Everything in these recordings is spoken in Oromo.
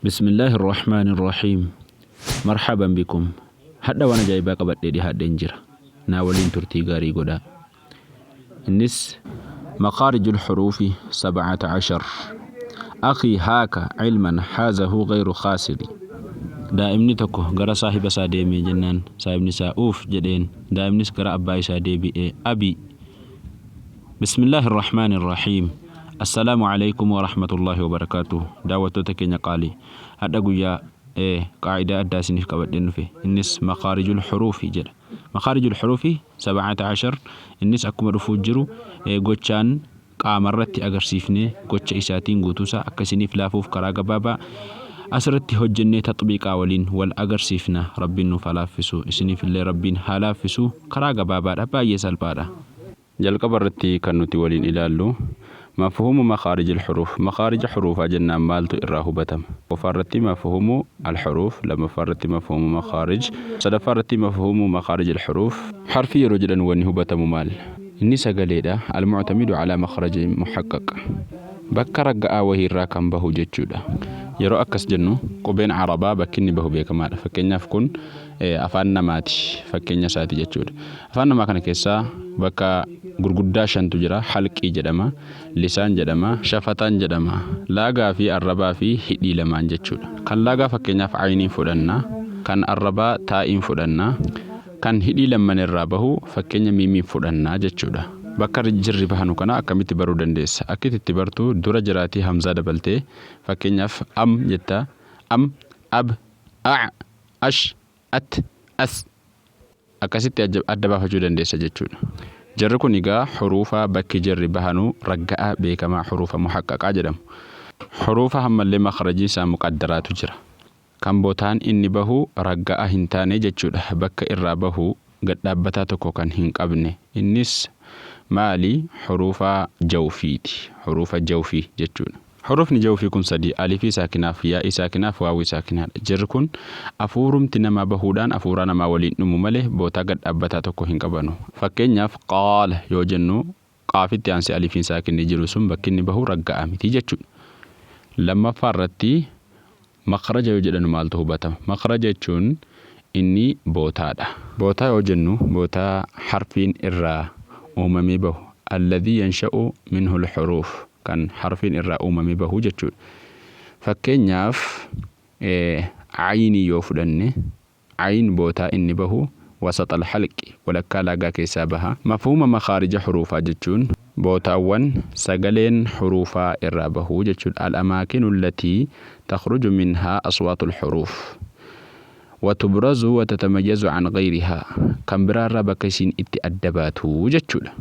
Bismillaahi Arrahmaani Arrahiim Marhaban bikum Hadha waan ajaa'ibaa qabadhee dhihaadheen jira. Naa waliin turtii gaarii godhaa. Innis. Makaarijul huruufi sab'ata ashar Akhii haaka ilman haazahu ghayru khaasiri. Daa'imni tokko gara saahiba isaa deemee jennaan saahibni isaa uuf jedheen. Daa'imnis gara abbaa isaa deebi'ee abii. Bismillaahi Arrahmaani Arrahiim Assalaamu Aleykum Warahmatullaahi Wabarakaatuh Daawwattoota keenya qaalii Hadha guyyaa ee qaa'idaa addaa isiniif qabadheen dhufe innis Makaarijul Huruufi jedha Makaarijul Huruufi sab'ata ashar innis akkuma dhufuu jiru ee gochaan qaamarratti agarsiifnee gocha isaatiin guutuusaa akka isiniif laafuuf karaa gabaabaa asirratti hojjennee taxbiiqaa waliin wal agarsiifna Rabbiin nuuf haa laaffisu isiniifillee Rabbiin haa laaffisu karaa gabaabaadha baay'ee salphaadha. Jalqaba irratti kan nuti waliin ilaallu Mafhuumu makhaarijil huruuf Makhaarija huruufaa jennaan maaltu irraa hubatama? Tokkoffaa irratti mafhuumu al-huruuf, lammaffaa irratti mafhuumu makhaarij, sadaffaa irratti mafhuumu makhaarijil huruuf. Harfii yeroo jedhan wanni hubatamu maal? Inni sagaleedha, al-mu'tamidu alaa makhrajin muhaqqaq. Bakka ragga'aa wahii irraa kan bahu jechuudha. Yeroo akkas jennu qubeen Arabaa bakki inni bahu beekamaadha. Fakkeenyaaf kun afaan namaati, fakkeenya isaati jechuudha. Afaan namaa kana keessaa bakka gurguddaa shantu jira. Halqii jedhama, lisaan jedhama, shafataan jedhama. Laagaa fi arrabaa fi hidhii lamaan jechuudha. Kan laagaa fakkeenyaaf ayniin fudhanna, kan arrabaa taa'iin fudhanna, kan hidhii lamman irraa bahu fakkeenya miimiin fudhanna jechuudha. Bakka jirri bahanu kana akkamitti baruu dandeessa? Akki itti bartu dura jiraatii hamzaa dabaltee fakkeenyaaf am jetta, am, ab, a, ash, at, as. Akkasitti adda baafachuu dandeessa jechuudha. Jarri kun egaa huruufa bakki jarri bahanu ragga'a beekamaa huruufa muhaqqaqaa jedhamu. Huruufa hammallee makhrajii isaa muqaddaraatu jira. Kan botaan inni bahu ragga'a hin taane jechuudha. Bakka irraa bahu gad dhaabbataa tokko kan hin qabne. Innis maali? Huruufa jawfiiti. Huruufa jawfii jechuudha. Hurufni jawfii kun sadi, alifii saakinaaf, yaa'ii saakinaaf, waawii saakinaadha. Jarri kun afuurumti namaa bahuudhaan afuuraa namaa waliin dhumu malee bootaa gad dhaabbataa tokko hin qabanu. Fakkeenyaaf qaala yoo jennu qaafitti aansee alifiin saakinni jiru sun bakki inni bahu ragga'a miti jechuudha. Lammaffaa irratti makhraja yoo jedhanu maaltu hubatama? Makhraja jechuun inni bootaadha. Bootaa yoo jennu bootaa harfiin irraa uumamee bahu, alladhii yansha'u minhul huruuf, kan harfiin irraa uumamee bahu jechuudha. Fakkeenyaaf ayinii yoo fudhanne ayin bootaa inni bahu wasaxal halqi walakkaa laagaa keessaa baha. Mafhuuma makhaarija huruufaa jechuun bootaawwan sagaleen huruufaa irraa bahu jechuudha. Al-amaakinu allatii takhruju minhaa aswaatul huruuf wa tubrazu wa tatamayyazu an ghayrihaa kan biraarraa bakka isiin itti adda baatu jechuudha.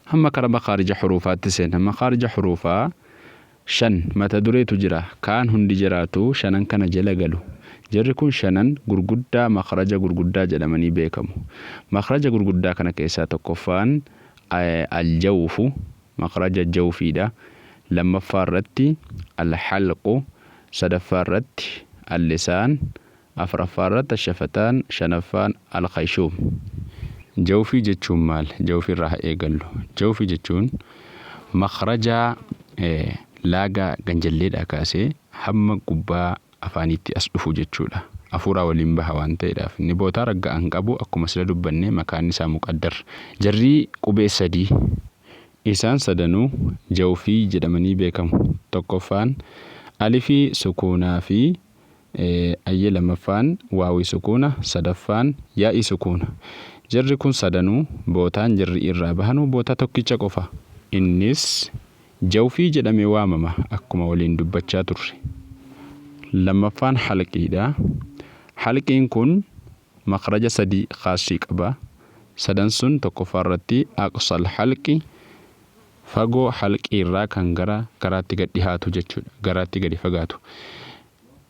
Hamma kara makhaarija huruufaatti seenna. Makhaarija huruufaa 5 mata dureetu jira. Kaan hundi jiraatu shanan kana jala galu. Jarri kun shanan gurguddaa makhraja gurguddaa jedhamanii beekamu. Makhraja gurguddaa kana keessaa tokkoffaan al-jawfu, makhraja jawfiidha. Lammaffaa irratti al-halqu, sadaffaa irratti al-lisaan, Afraffaa irratti Ashafataan, shanaffaan Alkhayshum. Jawfii jechuun maal? Jawfii irraa haa eegallu. Jawfii jechuun makhrajaa laagaa ganjalleedhaa kaasee hamma gubbaa afaaniitti as dhufu jechuudha. Afuuraa waliin baha waan ta'eedhaaf. Inni bootaa ragga'a hin qabu akkuma sila dubbanne makaanni isaa muqaddar. Jarri qubee sadii. Isaan sadanuu jawfii jedhamanii beekamu. Tokkoffaan alifii sukuunaa fi Ayyee lammaffaan waawii sukuuna sadaffaan yaa'ii sukuuna. Jarri kun sadanuu bootaan jarri irraa bahanu bootaa tokkicha qofa. Innis jawfii jedhamee waamama akkuma waliin dubbachaa turre. Lammaffaan halqiidha. Halqiin kun makhraja sadi khaassii qaba. Sadan sun tokkoffaa irratti aqsal halqi Fagoo halqii irraa kan gara garaatti gad dhihaatu jechuudha. Garaatti gadi fagaatu.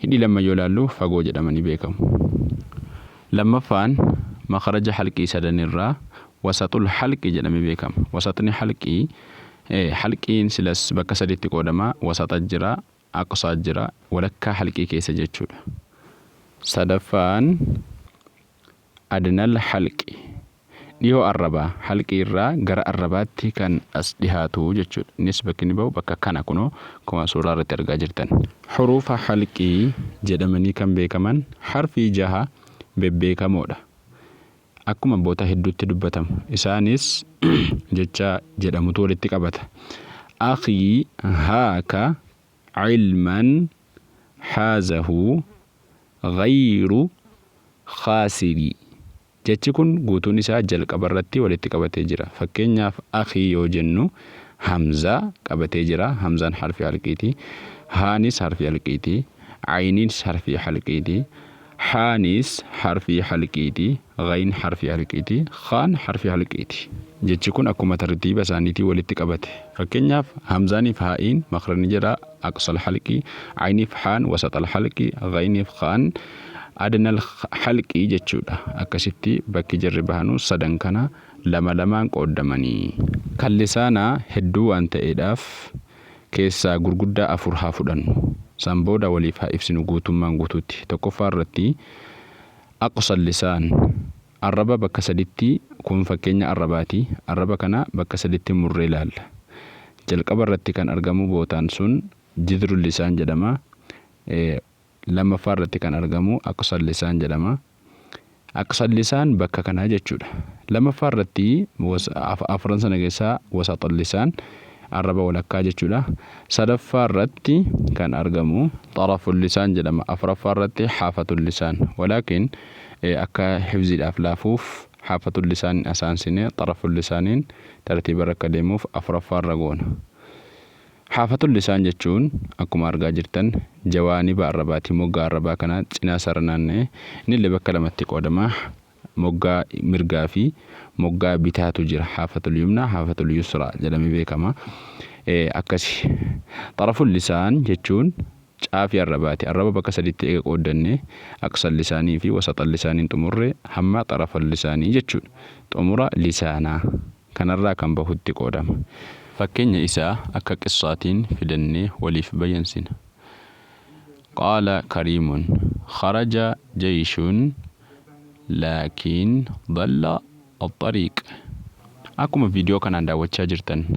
Hidhii lamman yoo ilaallu fagoo jedhamanii beekamu. Lammaffaan makhraja halqii sadan irraa wasaxul halqi jedhamee beekama. Wasaxni halqii halqiin silas bakka saditti qoodama. Wasaxa jira, aqsaa jira, walakkaa halqii keessa jechuudha. Sadaffaan adnal halqi. Dhihoo arrabaa, halqii irraa gara arrabaatti kan as dhihaatu jechuudha. Innis bakki inni bahu bakka kana kunoo akkuma suuraa irratti argaa jirtan. Huruufa halqii jedhamanii kan beekaman harfii jaha bebbeekamoodha. Akkuma abboota hedduutti dubbatamu. Isaanis jecha jedhamutu walitti qabata. Akhii haaka cilman haazahu ghayru khaasiri. Jechi kun guutuun isaa jalqaba irratti walitti qabatee jira. Fakkeenyaaf akhii yoo jennu hamzaa qabatee jira. Hamzaan harfii halqiiti. Haanis harfii halqiiti. Ayniinis harfii halqiiti. Haanis harfii halqiiti. Ghayn harfii halqiiti. Khaan harfii halqiiti. Jechi kun akkuma tartiiba isaaniitiin walitti qabate. Fakkeenyaaf hamzaaniif haa'iin makhrajni jira aqsal halqi, ayniif haan wasaxal halqi, ghayniif khaan adnal halqi jechuudha. Akkasitti bakki jarri bahanu sadan kana lama lamaan qooddamanii. Kan lisaanaa hedduu waan ta'eedhaaf keessaa gurguddaa 4 haa fudhannu. San booda waliif haa ibsinu guutummaan guutuutti. Tokkoffaa irratti aqsal lisaan arraba bakka saditti kun fakkeenya arrabaati. Arraba kana bakka saditti murree ilaalla. Jalqaba irratti kan argamu bootaan sun jidrul lisaan jedhama. Lammaffaa irratti kan argamu aqsal lisaan jedhama. Aqsal lisaan bakka kanaa jechuudha. Lammaffaa irratti afran sana keessaa wasaxal lisaan arraba walakkaa jechuudha. Sadaffaa irratti kan argamu xaraful lisaan jedhama. Afraffaa irratti haafatul lisaan. Walaakin akka hifziidhaaf laafuuf haafatul lisaan asaansine xaraful lisaaniin tartiiba irra akka deemuuf afraffaa irra goona. Haafatul lisaan jechuun akkuma argaa jirtan jawaaniba arrabaati. Moggaa arrabaa kana cinaa isaarra naanna'ee innillee bakka lamatti qoodama. Moggaa mirgaa fi moggaa bitaatu jira. Haafatul yumnaa, haafatul yusraa jedhamee beekama. Akkasi. Xaraful lisaan jechuun caafii arrabaati. Arraba bakka saditti eega qooddanne aqsal lisaanii fi wasaxal lisaaniin xumurre hamma xarafal lisaanii jechuudha. Xumura lisaanaa. Kanarraa kan bahutti qoodama. Fakkeenya isaa akka qissaatiin fidannee waliif bayansina. Qaala Kariimun, Kharaja jayshun laakiin dalla axxariiq. Akkuma viidiyoo kanaan daawwachaa jirtan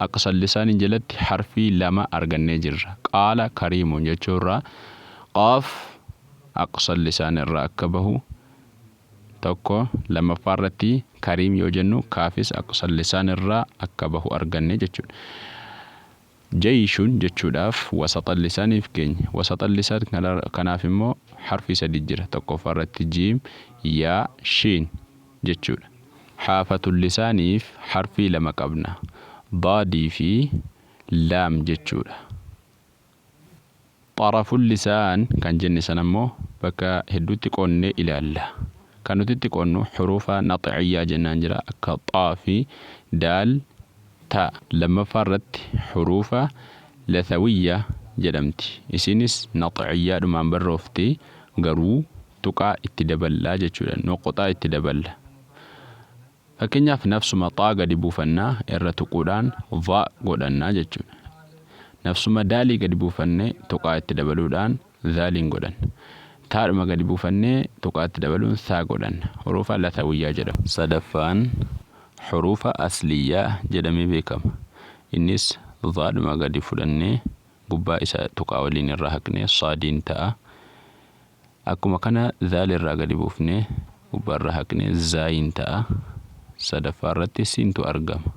aqsal lisaaniin jalatti harfii lama argannee jirra. Qaala Kariimun jechuurraa qaaf aqsal lisaan irraa akka bahu tokko, lammaffaa irratti Kariim yoo jennu kaafis aqsal lisaan irraa akka bahu arganne jechuudha. Jayshun jechuudhaaf wasaxal lisaaniif keenye. Wasaxal lisaan kanaaf immoo harfii sadi jira. Tokkoffaa irratti jiim, yaa, shiin jechuudha. Haafatul lisaaniif harfii lama qabna. Daadii fi laam jechuudha. Xaraful lisaan kan jenne sana immoo bakka hedduutti qoonnee ilaalla. Kan nuti itti qoonnu huruufa nax'iyyaa jennaan jira akka xaa fi daal, ta. Lammaffaa irratti huruufa lathawiyya jedhamti. Isiinis nax'iyyaadhumaan barroofti garuu tuqaa itti daballaa jechuudha. Nuqxaa itti daballa. Fakkeenyaaf nafsuma xaa gadi buufanna irra tuquudhaan dha godhanna jechuudha. Nafsuma daalii gadi buufanne tuqaa itti dabaluudhaan zaaliin godhanna. Taadhuma gadi buufannee tuqaa itti dabaluun saa godhanna. Huruufa lasawiyyaa jedhamu. Sadaffaan huruufa asliyyaa jedhamee beekama. Innis dhaadhuma gadi fudhannee gubbaa isa tuqaa waliin irraa haqnee saadiin ta'a. Akkuma kana zaal irraa gadi buufnee gubbaa irraa haqnee zaayiin ta'a. Sadaffaa irratti siintu argama.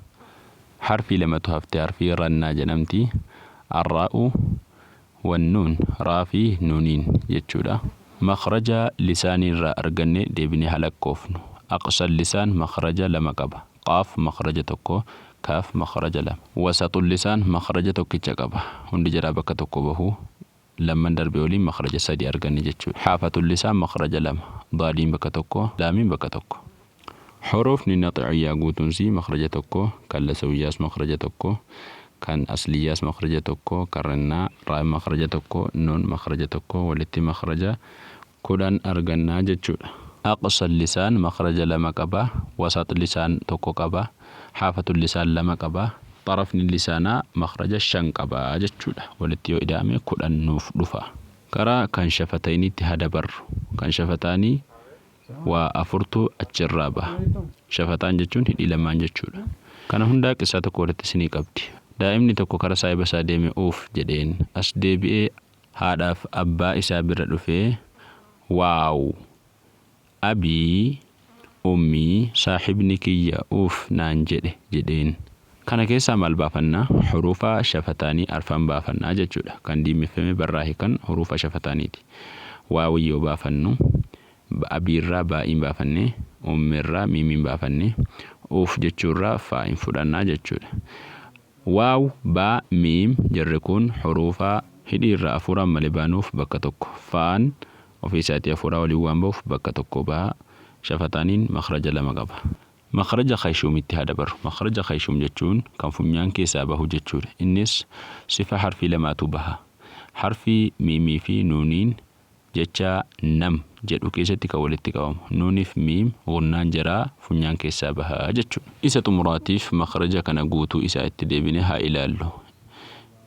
Harfii lamatu hafte harfii rannaa jedhamti. Arraa'u wannuun raa fi nuuniin jechuudha. Makhraja lisaanii irraa arganne deebinee haa lakkoofnu. Aqsal lisaan makhraja lama qaba. Qaaf makhraja tokko, kaaf makhraja lama. Wasaxul lisaan makhraja tokkicha qaba. Hundi jaraa bakka tokko bahu. Lamman darbe waliin makhraja sadi arganne jechuudha. Haafatul lisaan makhraja lama. Daaliin bakka tokko, laamiin bakka tokko. Huruufni nax'iyyaa guutuunsii makhraja tokko, kan lasawiyyaas makhraja tokko, kan asliyyaas makhraja tokko, kan rannaa, raa makhraja tokko, nuun makhraja tokko, walitti makhraja 10 arganna jechuudha. Aqsal lisaan makhraja lama qaba, wasax lisaan tokko qaba, haafatul lisaan lama qaba, xarafni lisaanaa makhraja 5 qaba jechuudha. Walitti yoo ida'ame 10 nuuf dhufa. Karaa kan shafatayniitti haa dabarru. Kan shafataanii. Waa afurtu achirraa baha. Shafataan jechuun hidhii lamaan jechuudha. Kana hundaa qissaa tokko walitti isinii qabdi. Daa'imni tokko kara saahiba isaa deeme uuf jedheen. As deebi'ee haadhaaf abbaa isaa bira dhufee waaw abii ummii saahibni kiyya uuf naan jedhe jedheen. Kana keessaa maal baafanna? Huruufa shafataanii arfan baafanna jechuudha. Kan diimeffame barraahe kan huruufa shafataaniiti. Waawii yoo baafannu abiirraa baa'iin baafanne, ummirraa miimiin baafanne, uuf jechuurraa faa'iin fudhannaa jechuudha. Waaw, baa, miim jarri kun huruufa hidhiirraa afuuraan malee baanuuf bakka tokko. Faan ofii isaatii afuuraa waliin waan bahuuf bakka tokko baha. Shafataaniin makhraja lama qaba. Makhraja khayshuumitti haa dabarru. Makhraja khayshuum jechuun kan funyaan keessaa bahu jechuudha. Innis sifa harfii lamaatu baha. Harfii miimii fi nuuniin jecha nam jedhu keessatti kan walitti qabamu. Nuuniif miim ghunnaan jaraa funyaan keessaa baha jechuudha. Isa xumuraatiif makhraja kana guutuu isaa itti deebinee haa ilaallu.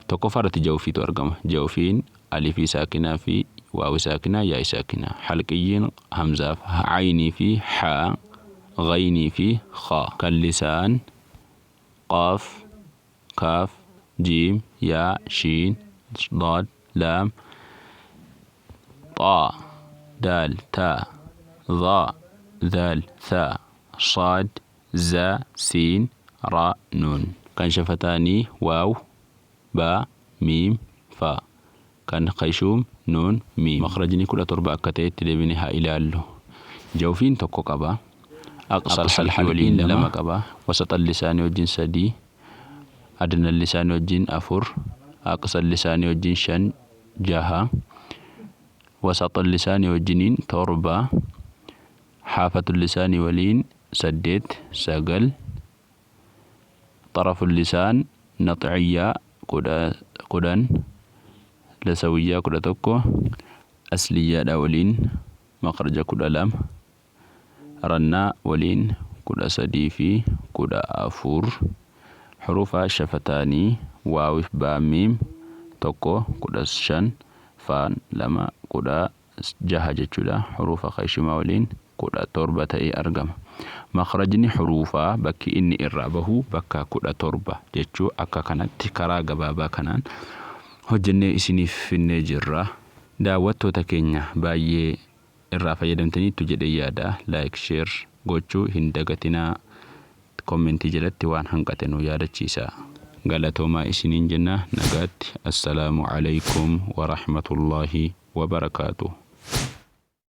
Tokkoffaa irratti jawfiitu argama. Jawfiin alifii saakinaa fi waawi saakinaa yaa'i saakinaa. Halqiyyiin hamzaaf aynii fi haa, ghaynii fi khaa. Kan lisaan qaaf, kaaf, jiim, yaa, shiin, daad, laam, xaa, daal, taa, dhaa, dhaal, thaa, saad, za, siin, raa, nuun. Kan shafataanii waaw, baa, miim, faa. Kan khayshuum nuun, miim. Makhrajni 17 akka ta'etti deebine haa ilaallu. Jawfiin tokko qaba. Aqsal halqi waliin lama qaba. Wasaxal lisaanii wajjin sadii. Adnal lisaanii wajjin afur. Aqsal lisaanii wajjin shan, jaha. Wasaxal lisaanii wajjiniin torba. Haafatul lisaanii waliin saddeet, sagal. Xaraful lisaan naxciyyaa 10, lasawiyyaa 11, asliyyaadha waliin makhraja 12, rannaa waliin 13 fi 14. Hurufa shafataanii waawif baa miim 1 15, faan 2 16 jechuudha. Hurufa khayshumaa waliin 17 ta'ee argama. Makhrajni huruufaa bakki inni irraa bahu bakka 17 jechuu akka kanatti karaa gabaabaa kanaan hojjennee isiniif finnee jirra. Daawwattoota keenya baay'ee irraa fayyadamtaniittu jedhee yaada. Like share gochuu hin dagatinaa. Commentii jalatti waan hanqate nu yaadachiisaa. Galatoomaa isiniin jenna nagaatti. Assalaamu Aleykum Warahmatullaahi Wabarakaatuh.